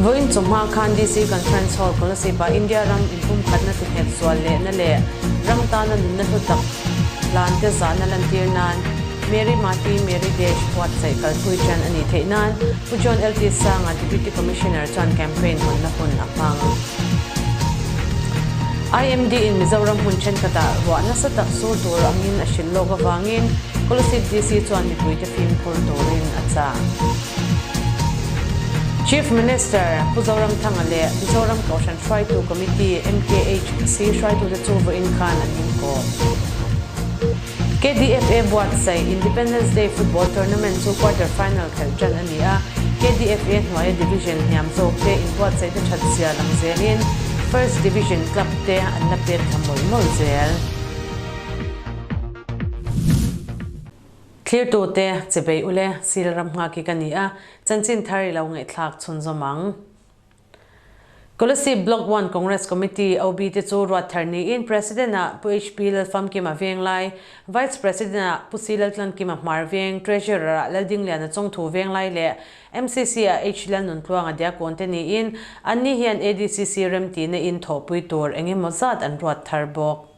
Vawiin chawhma khan DC Conference Hall Kolasib-ah India ram inpumkhatna tihnghet zual lehna leh ram tana nunna hlu tak hlante zahna lantir nan Meri Mati Meri Desh buatsaih kalpui ṭan a nih theih nan Pu John LT Sanga Deputy Commissioner chuan campaign hawnna hun a hmang. IMD in Mizoram hmun ṭhenkhatah ruah nasa tak sur tur angin a hrilh lawk avangin Kolasib DC chuan mipuite fimkhur turin a chah. Chief Minister Pu Zoramthanga leh Mizoram Kohhran Hruaitu Committee, MKHC, hruaitute chu vawiin khan an inkawm. KDFA buatsaih Independence Day Football Tournament chu quarter final khelh ṭan a ni a, KDFA hnuaia division hniam zawkte inbuatsaihna ṭhat zia lang zelin First Division club te an la pek thla mawlh mawlh zel. Thlirtute, chibei ule, sil ram nghak hi ka ni a, chanchin thar i lo ngaihthlak chhunzawm ang. Kolasib Block One Congress Committee, OB, te chu ruat thar niin President-ah Pu HP Lalfamkima Venglai, Vice President-ah Pu C Laltlankima Hmar Veng, Treasurer-ah Laldingliana Chawngthu Venglai leh MCC-ah H Lalnuntluanga Diakawn te niin anni hian ADCC remtihna in thawhpui tur engemaw zat an ruat thar bawk.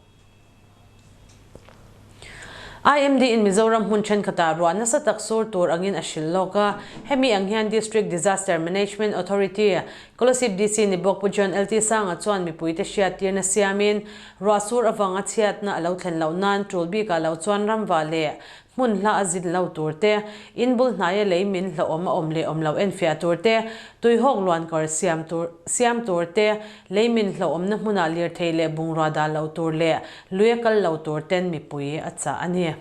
IMD in Mizoram hmun thenkhatah ruah nasa tak sur tur angin a hrilh lawk a, hemi ang hian District Disaster Management Authority, Kolasib DC ni bawk Pu John LT Sanga chuan mipuite hriattirna siamin ruah sur avanga chhiatna a lo thlen loh nan tul bikah lo chuan ramva leh Hmun hla a zin lo tur te, in bul hnaia lei min hlauhawm a awm leh awm lo enfiah tur te, tuihawk luan kawr siam tur siam tur te, lei min hlauhawmna hmunah lirthei leh bungrua dah lo tur leh lui a kal lo tur ten mipui a chah a ni.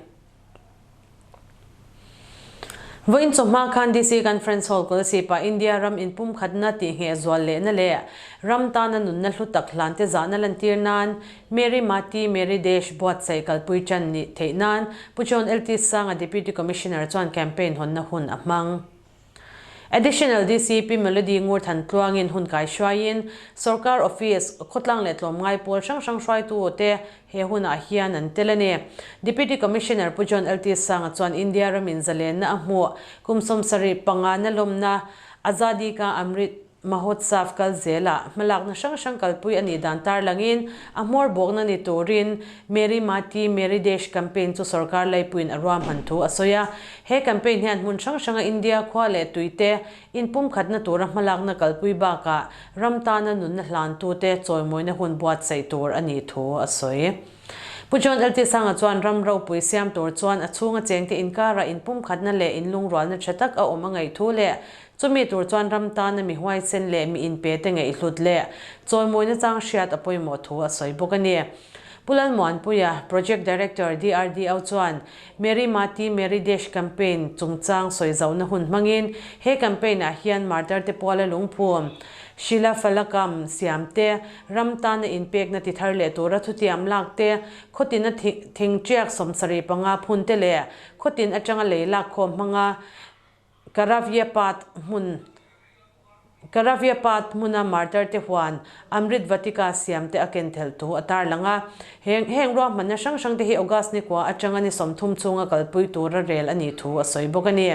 Vawiin chawhma khan DC Conference Hall Kolasib-ah India ram inpumkhatna tihngheh zual lehna leh ram tana nunna hlu tak hlante zahna lantir nan Meri Mati Meri Desh buatsaih kalpui ṭan nih theih nan Pu John LT Sanga Deputy Commissioner chuan campaign hawnna hun a hmang. Additional DCP Melody Ngurthan tluangin hun kai hruaiin Sorkar Office, khawtlang leh tlawmngai pawl hrang hrang hruaitu te he hunah hian an tel a ni. Deputy Commissioner Pu John LT Sanga chuan India ramin zalenna a hmuh kum 75 na lawmna Azadi Ka Amrit Mahotsav kal zelah hmalakna hrang hrang kalpui a nih dan tarlangin a hmawr bawkna ni turin Meri Mati Meri Desh campaign chu sorkar laipuiin a ruahman thu a sawi a. He campaign hian hmun hrang hranga India khua leh tuite inpumkhatna tura hmalakna kalpui bakah ram tana nunna hlantute chawimawina hun buatsaih tur a nih thu a sawi. Pu John LT Sanga chuan ram ropui siam tur chuan a chhunga chengte inkarah inpumkhatna leh inlungrualna tha tak a awm a ngaih thu leh Chumi tur chuan ram tana mi huaisen leh mi inpe te ngaihhlut leh chawimawina chang hriat a pawimawh thu a sawi bawk a ni. Pu Lalmuanpuia, Project Director, DRDO chuan Meri Mati Meri Desh Campaign chungchang sawi zauhna hun hmangin he campaign-ah hian martar te puala lungphum, Shila Falakam siam te, ram tana inpekna ti thar leh tura thutiam lak te, khawtina thingtiak 75 phun te leh khawtin atanga lei lak khawm hmanga Karavyapat hmun Karavyapat hmuna martar te huan Amrit Vatika siam te a ken thelh thu a tarlang a. Heng heng ruahmanna hrang hrang te hi August ni kua atanga ni 30 chhunga kalpui tura rel a nih thu a sawi bawk a ni.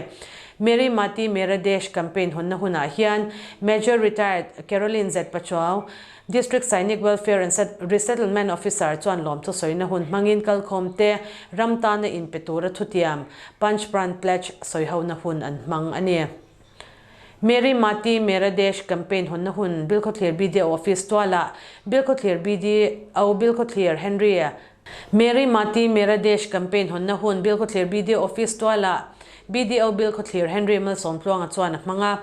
Meri Mati Mera Desh campaign hawnna hunah hian Major Retired Caroline Z Pachuau, District Sainik Welfare and Resettlement Officer chuan lawmthu sawina hun hmangin kalkhawm te ram tana inpe tura thutiam Panch Pran Pledge sawihona hun an hmang a ni. Meri Mati Mera Desh campaign hawnna hun Bilkhawthlir BDO Office tualah Bilkhawthlir BDO Bilkhawthlir Henry Meri Mati Mera Desh campaign hawnna hun Bilkhawthlir BDO Office tualah BDO Bilkhawthlir Henry Malsawmtluanga chuan a hmang a.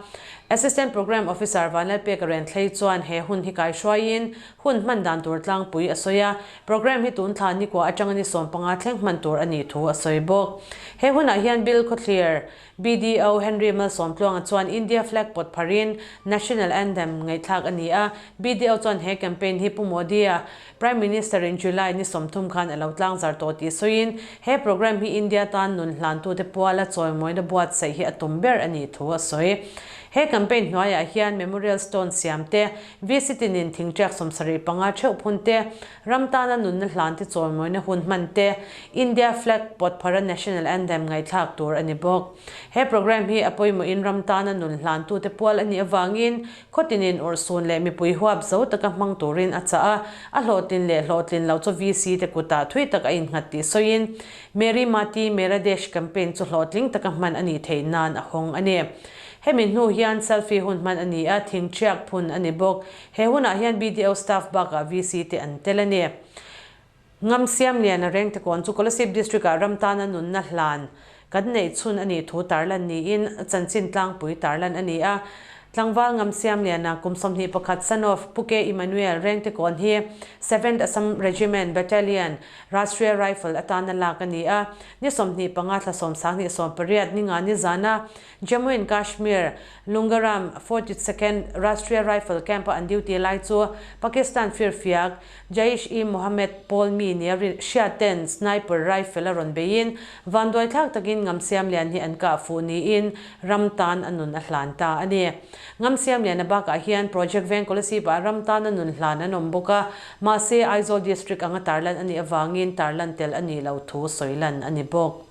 Assistant Programme Officer Vanlalpeka Renthlei chuan he hun hi kaihruaiin hun hman dan tur tlangpui a sawi a. Programme hi tun thla nikua atanga ni 15 thleng hman tur a nih thu a sawi bawk. He hunah hian Bilkhawthlir BDO Henry Malsawmtluanga chuan India flag pawt pharin National Anthem ngaihthlak a ni a. BDO chuan he campaign hi Pu Modi-a Prime Minister in July ni 30 khan a lo tlangzar tawh tih sawiin he programme hi India tan nun hlantute puala chawimawina buatsaih hi a tum ber a nih thu a sawi. He campaign hnuaiah hian Memorial Stone siam te, VC tinin thingṭiak 75 theuh phun te, ram tana nunna hlan te chawimawina hun hman te, India flag pawt phara National Anthem ngaihthlak tur a ni bawk. He programme hi a pawimawhin ram tana nun hlantute pual a nih avangin khaw tinin urhsun leh mipui huap zo taka hmang turin a chah a, a hlawhtlin leh hlawhtlin loh chu VC te kutah thui tak a innghat tih sawiin Meri Mati Mera Desh campaign chu hlawhtling taka hman a nih theih nan a hawng a ni. Hemi hnu hian selfie hun hman a ni a, thingṭhiak phun a ni bawk. He hunah hian BDO staff bakah VC te an tel a ni. Ngam Siamliana Rengtekawn chu Kolasib District-ah ram tana nunna hlan kan neih chhun a nih thu tarlan niin chanchin tlangpui tarlan a ni a. Tlangval Ngam Siamliana kum 21 son of Pu K. Emmanuel Rengtekawn hi Seventh Assam Regiment Battalion Rashtriya Rifle atana lak a ni a. Ni 25 thla 10 18 ninga ni zana Jammu and Kashmir Lungaram 42nd Rashtriya Rifle Camp-a an duty lai chu Pakistan firfiak Jaish-e-Mohammed pawl mi nia hriat ten sniper rifle a rawn beiin vanduai thlak takin Ngamsiamlian hi an kah fuh niin ram tan a nun a hlan ta a ni. Ngamsiamliana bakah hian Project Veng Kolasib-ah ram tan a nun hlan an awm bawk a, mahse Aizawl District anga tarlan a nih avangin tarlan tel a nih loh thu sawi lan a ni bawk.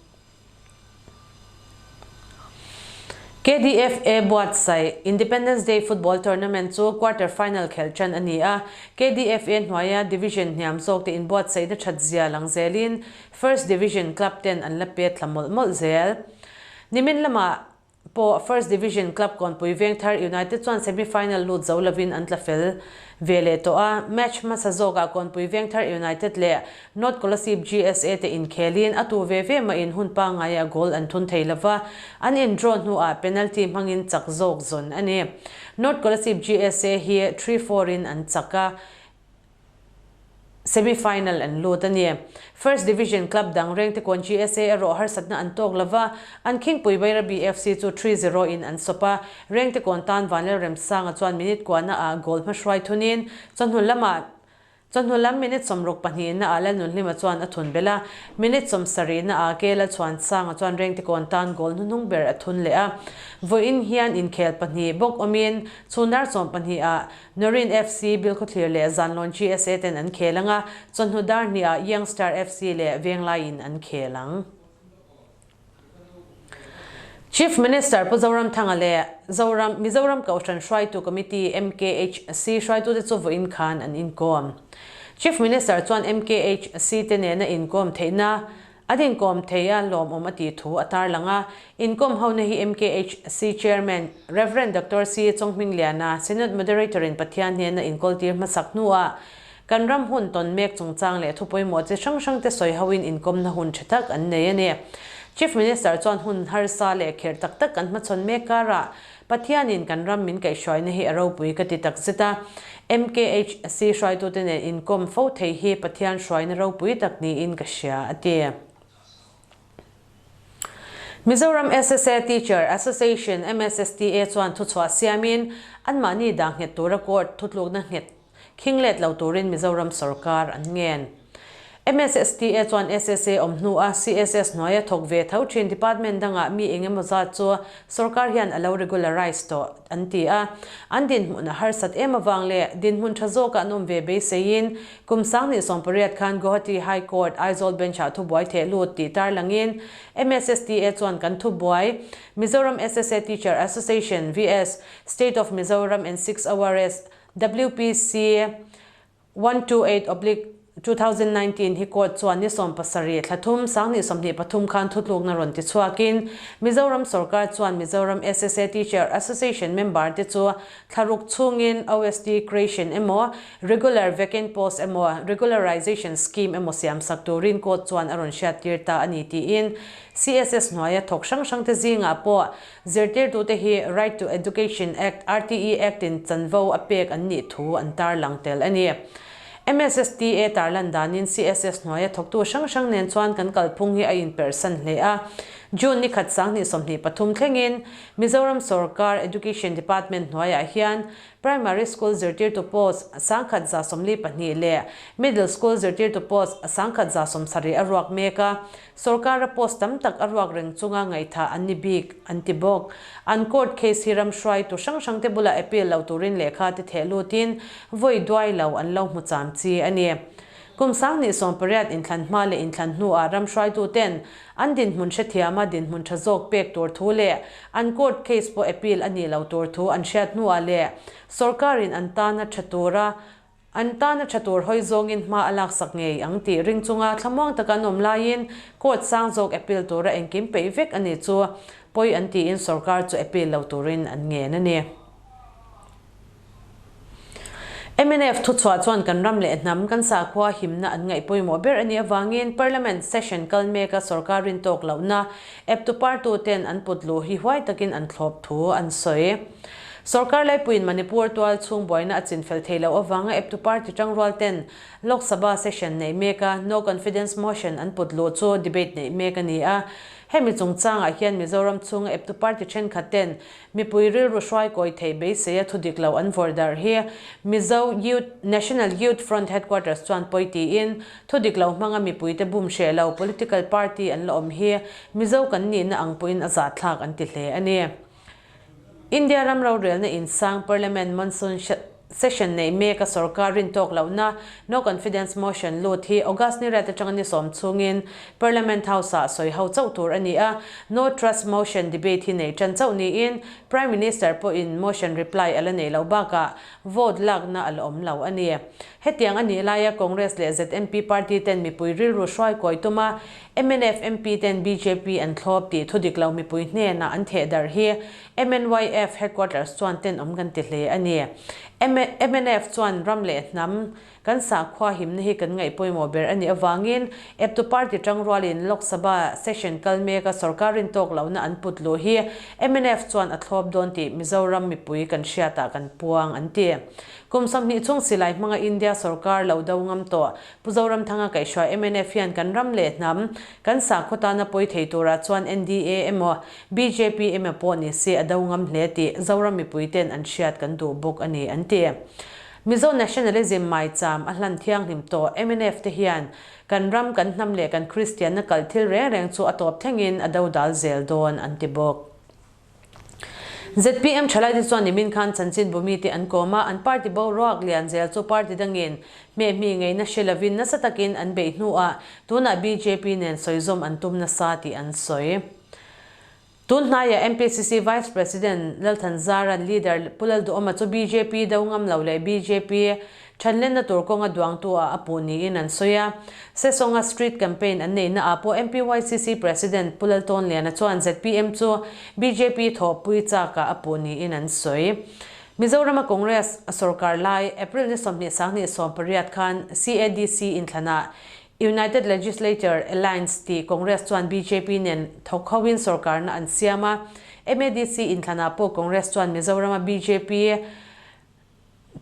KDFA buatsaih Independence Day Football Tournament chu quarter final khelh ṭan a ni a, KDFA hnuaia division hniam zawkte inbuatsaihna ṭhat zia lang zelin First Division club ten an la pet thla mawlh mawlh zel. Nimin lamah pawh First Division club Kawnpui Vengthar United chuan semi final lut zo lovin an tla fel ve leh tawh a, match hmasa zawkah Kawnpui Vengthar United leh North Kolasib GSA te inkhelin a tu ve ve mahin hun pangaiah goal an thun thei lova, an in draw hnuah penalty hmangin chak zawk zawn a ni. North Kolasib GSA hi 3-4 in an chak a, semi-final an lut a ni. First Division club dang Rengtekawn GSA erawh harsatna an tawk lova, an khingpui Bairabi FC chu 3-0 in an sawp a, Rengtekawn tan Vanlalremsanga chuan minute kuahna ah goal hmahruai thunin chawhnu lamah Chawhnu lam minute 60 pahnihna ah Lalnunhlima chuan a thun belh a, minute 70 na ah Kela Chhuansanga chuan Rengtekawn tan goal hnuhnung ber a thun leh a. Vawiin hian inkhel pahnih bawk awmin chhun dar 12 ah Norin FC, Bilkhawthlir leh Zanlawn GSA ten an khel ang a, chawhnu dar hnih ah Young Star FC leh Venglaiin an khel ang. Chief Minister Pu Zoramthanga leh Zoram Mizoram Kohhran Hruaitu Committee, MKHC, hruaitute chu vawiin khan an inkawm. Chief Minister chuan MKHC te nena inkawm theihna an inkawm thei a lawmawm a tih thu a tarlang a. Inkawm hona hi MKHC Chairman Rev. Doctor C. Chawnghmingliana, Synod Moderator in Pathian hnena inkawltir hmasak hnuah Kan ram hun tawn mek chungchang leh thu pawimawh chi hrang hrang te sawi hoin inkawmna hun tha tak an nei a ni. Chief Minister chuan hun harsa leh kherh tak tak kan hmachhawn mek karah Pathianin kan ram min kaihhruaina hi a ropui ka ti takzet a. MKHC hruaitute nen inkawm fo thei hi Pathian hruaina ropui tak niin ka hria, a ti. Mizoram SSA Teacher Association, MSSTA, chuan thuchhuah siamin anmahni dah nghet tura court thutlukna nghet Khing let lo turin Mizoram sorkar an ngen. MSSTA chuan SSA awm hnua CSS hnuaia thawk ve tho thin department dangah mi eng emaw zat chu sorkar hian a lo regularise tawh an ti a. An dinhmun a harsat em avang leh dinhmun tha zawkah an awm ve beiseiin kum 2018 khan Guwahati High Court Aizawl Bench-ah thubuai theh lut tih tarlangin MSSTA chuan kan thubuai Mizoram SSA Teacher Association vs State of Mizoram and 6 Hours WPC 128/2019 hi court chuan ni 17 thla thum 2023 khan thutlukna rawn ti chhuakin Mizoram sorkar chuan Mizoram SSA Teacher Association member te chu thlaruk chhungin OSD creation emaw regular vacant post emaw regularization scheme emaw siamsak turin court chuan a rawn hriattir ta a ni tiin CSS hnuaia thawk hrang hrangte zingah pawh Zirtirtute hi Right to Education Act, RTE Act, in chanvo a pek an nih thu an tarlang tel a ni. MSSTA tarlan danin CSS hnuaia thawktu hrang hrang nen chuan kan kalphung hi a inperhsan hle a. June ni khat 2023 thlengin Mizoram sorkar Education Department hnuaiah hian Primary School zirtirtu post 1142 leh Middle School zirtirtu post 1170 a ruak mek a, sorkara post tam tak a ruak reng chunga ngaihthah an ni bik an ti bawk. An court case hi ram hruaitu hrang hrangte bulah appeal lo turin lehkha te theh lutin vawi duai lo an lo hmu cham chi a ni. Kum 2018 inthlan hma leh inthlan hnuah ram hruaituten an dinhmun hrethiama dinhmun tha zawk pek tur thu leh an court case pawh appeal a nih lo tur thu an hriat hnuah leh sorkarin an tana tha tura an tana tha tur hawi zawngin hma a laksak ngei ang tih ring chunga thlamuang taka an awm laiin court sang zawk appeal tura engkim peih vek a nih chu pawi an tiin sorkar chu appeal lo turin an ngen a ni. Mnf thuchhuah chuan kan ram leh hnam kan sakhua himna an ngaih pawimawh ber a nih avangin Parliament session kal meka sorkar rin tawk lohna eptu partu ten an put luh hi huai takin an thlawp thu an sawi. Sorkar laipuiin Manipur tual chhung buaina a chinfel thei loh avanga eptu party tangrual ten Lok Sabha session neih meka no confidence motion an put luh chu debate neih mek a ni a. Hemi chungchangah hian Mizoram chhunga eptu party thenkhat ten Mipui rilru hruai kawi theih beiseia thu dik lo an vawrh darh hi Mizo Youth National Youth Front Headquarters chuan pawi tiin thu dik lo hmanga mipuite bum hreh lo political party an la awm hi Mizo kan nihna ang pawhin a zahthlak an ti hle a ni. India ram rorelna insang Parliament Monsoon Session neih mek a sorkar rin tawk lohna No Confidence Motion lut hi August ni riat atanga ni sawm chhungin Parliament House-ah sawi ho chauh tur a ni a, No Trust Motion debate hi nei tan chauh niin Prime Minister pawhin motion reply a la nei loh bakah vote lakna a la awm lo a ni. Hetiang a nih laia Congress leh ZMP party ten mipui rilru hruai kawi tuma mnf MP ten bjp an thlawp tih thudik lo mipui hnenah an theh darh hi MNYF headquarters chuan tenawm kan ti hle a ni. Mnf chuan ram leh hnam kan sakhua himna hi kan ngaih pawimawh ber a nih avangin eptu party tangrualin Lok Sabha session kal meka sorkar rin tawk lohna an put luh hi mnf chuan a thlawp dawn tih Mizoram mipui kan hriatah kan puang an ti. Kum 20 chhung silai hmanga India sorkar lo do ngam tawh Pu Zoramthanga kaihhruai mnf hian kan ram leh hnam kan sakhaw tana pawi thei turah chuan NDA emaw bjp emaw pawh ni se a do ngam hle tih Zoram mipui ten an hriat kan duh bawk a ni an ti. Mizo Nationalism maicham a hlan thianghlim tawh mnf te hian kan ram kan hnam leh kan Kristianna kal thil reng reng chu a tawp thlengin a do dal zel dawn an ti bawk. Zpm thalaite chuan nimin khan chanchinbu mite an kawm a, an party boruak lian zel chu party dangin hmehmi ngeina hre lovin nasa takin an beih hnuah tunah bjp nen sawizawm an tum nasa tih an sawi. Tun hnaiah MPCC Vice President Lalthanzara'n Leader Pu Lalduhawma chu bjp do ngam lo leh bjp Thanlenna tur kawnga duangtu ah a puh niin an sawi a. Sesonga Street Campaign an neihna ah pawh MPYCC President Pu Laltawnliana chuan zpm chu bjp thawhpui chak ah a puh niin an sawi. Mizorama Congress sorkar lai April ni 20 2018 khan CADC inthlanah United Legislature Alliance tih Congress chuan bjp nen thawk hoin sorkarna an siam a. MADC inthlanah pawh Congress chuan Mizorama bjp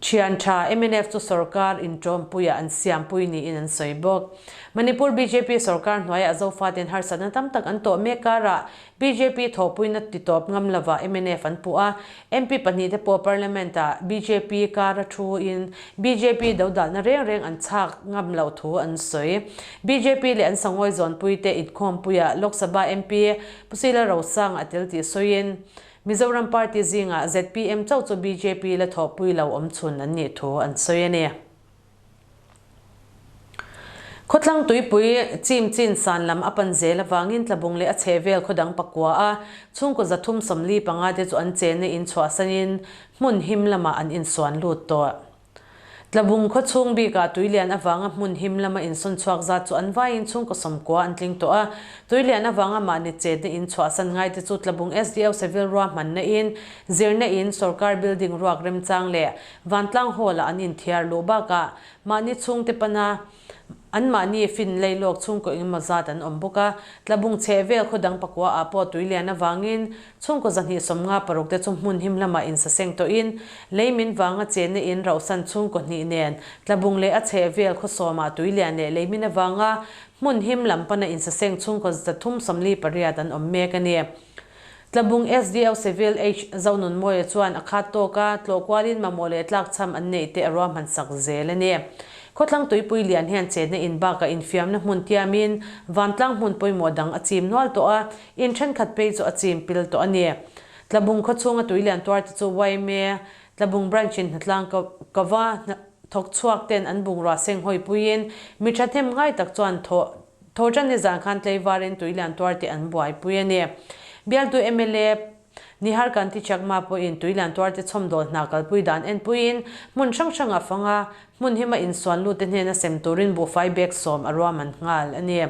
Thian tha mnf chu sorkar inṭawmpuiah an siampui niin an sawi bawk. Manipur bjp sorkar hnuaiah Zofaten harsatna tam tak an tawh mek karah bjp thawhpuina titawp ngam lovah mnf an puh a, MP pahnihte pawh Parliament-ah bjp kara thuin bjp dodalna reng reng an chhak ngam loh thu an sawi. Bjp leh an sangawi zawnpuite inkhawmpuiah Lok Sabha MP Pu Sila Rosanga a tel tih sawiin, Mizoram party zingah zpm chauh chu bjp la thawhpui lo awm chhun an nih thu an sawi a ni. Khawthlang tuipui chim chin san lam a pan zel avangin Tlabung leh a chhehvel khaw dang pakua a chhungkaw 345 te chu an chenna in chhuahsanin hmun him lamah an insuan lut tawh. Tlabung khaw chhung bikah tuilian avanga hmun him lama insawn chhuak zat chu an vaiin chhungkaw 90 an tling tawh a. Tuilian avanga mahni chetna in chhuahsan ngaite chu Tlabung SDO Civil ruahmanna in, zirna in, sorkar building ruak remchang leh vantlang hall-ah an inthiar luh bakah mahni chhungte pana. Anmahni fin leilawk chhungkaw engemaw zat an awm bawk a, Tlabung chheh vel khaw dang pakua ah pawh tui lian avangin chhungkaw 256 te chu hmun him lamah insaseng tawhin lei min vanga chenna in rauhsan chhungkaw hnih nen Tlabung leh a chheh vel khaw sawmah tui lian leh lei min avanga hmun him lam pana insaseng chhungkaw 348 an awm mek a ni. Tlabung SDO Civil H Zonunmawia chuan a khat tawk a, tlawh kualin mamawh leh tlakchham an neih te a ruahman sak zel a ni. Khawthlang tuipui lian hian chetna in bakah infiamna hmun tiamin vantlang hmun pawimawh dang a chim nual tawh a, in thenkhat phei chu a chim pil tawh a ni. Tlabung khawchhunga tuilian tuar te chu yma Tlabung Branch in hnatlang ka va thawk chhuak ten an bungrua seng hawipuiin mi thahnem ngai tak chuan thawh Thawhṭan nizan khan Tleivarin tuilian tuar te an buaipui a ni. Bialtu mla Nihar Kanti Chakma pawhin tuilian tuar te chhawmdawl hna kalpui dan enpuiin hmun hrang hrang a fang a, hmun hima insuan lut te hnena sem turin buhfai bag sawm a ruahman nghal a ni.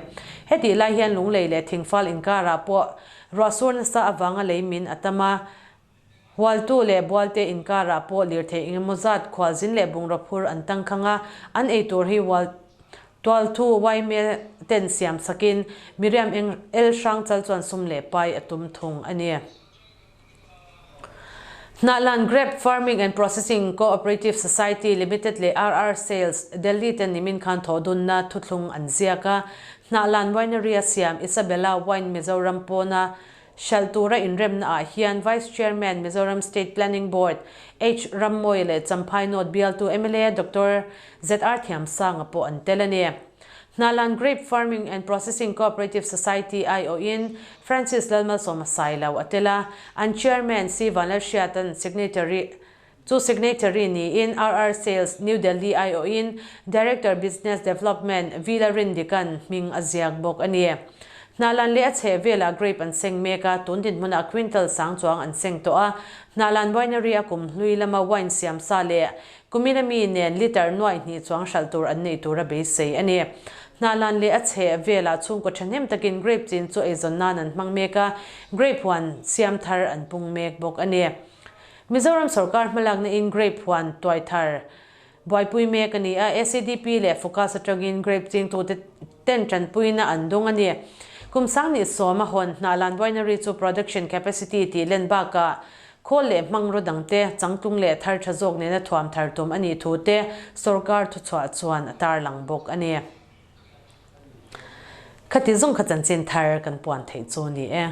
Hetih lai hian Lunglei leh Thingfal inkarah pawh ruahsur nasa avanga lei min a tam a, Hualtu leh Bualte inkarah pawh lirthei engemaw zat khualzin leh bungraw phur an tangkhang a, an ei tur hi Hual Tualthu Waimel ten siam sakin Miriam eng El Hrangchal chuan sum leh pai a tum thung a ni. Hnahlan Grape Farming and Processing Co-operative Society Limited leh RR Sales, Delhi ten nimin khan thawhdunna thuthlung an ziak a, Hnahlan Winery a siam Isabella Wine Mizoram pawna Hralh tura inremna ah hian Vice Chairman, Mizoram State Planning Board, H. Rammawia leh Champhai North bialtu mla Doctor ZR Thiamsanga pawh an tel a ni. Hnalan Grape Farming and Processing Cooperative Society aiawhin Francis Lalmalsawma Sailo a tel a, an Chairman C. Vanlalhriata'n signatory Chu signatory niin RR Sales, New Delhi aiawhin Director Business Development V Lalrindika'n hming a ziak bawk a ni. Hnahlan leh a chheh velah grape an seng mek a, tun dinhmunah quintal sang chuang an seng tawh a. Hnahlan winery a kum hlui lama wine siam sa leh kumina mi nen litre nuaih hnih chuang hralh tur an neih tura beisei a ni. Hnahlan leh a chheh velah chhungkaw thahnem takin grape chin chu eizawn nan an hmang mek a, grape huan siam thar an pung mek bawk a ni. Mizoram sorkar hmalakna in grape huan tuai thar buaipui mek a ni a, ACDP leh Focus atangin grape chingtute ten tanpuina an dung a ni. Kum sang sawm a hawn Hnahlan Winery chu production capacity tih len bakah khawl leh hmangraw dangte changtlung leh thar tha zawk nena thuam thar tum a nih thu te sorkar thuchhuah chuan a tarlang bawk a ni. Khati zawng kha chanchin thar kan puan theih chu a ni e.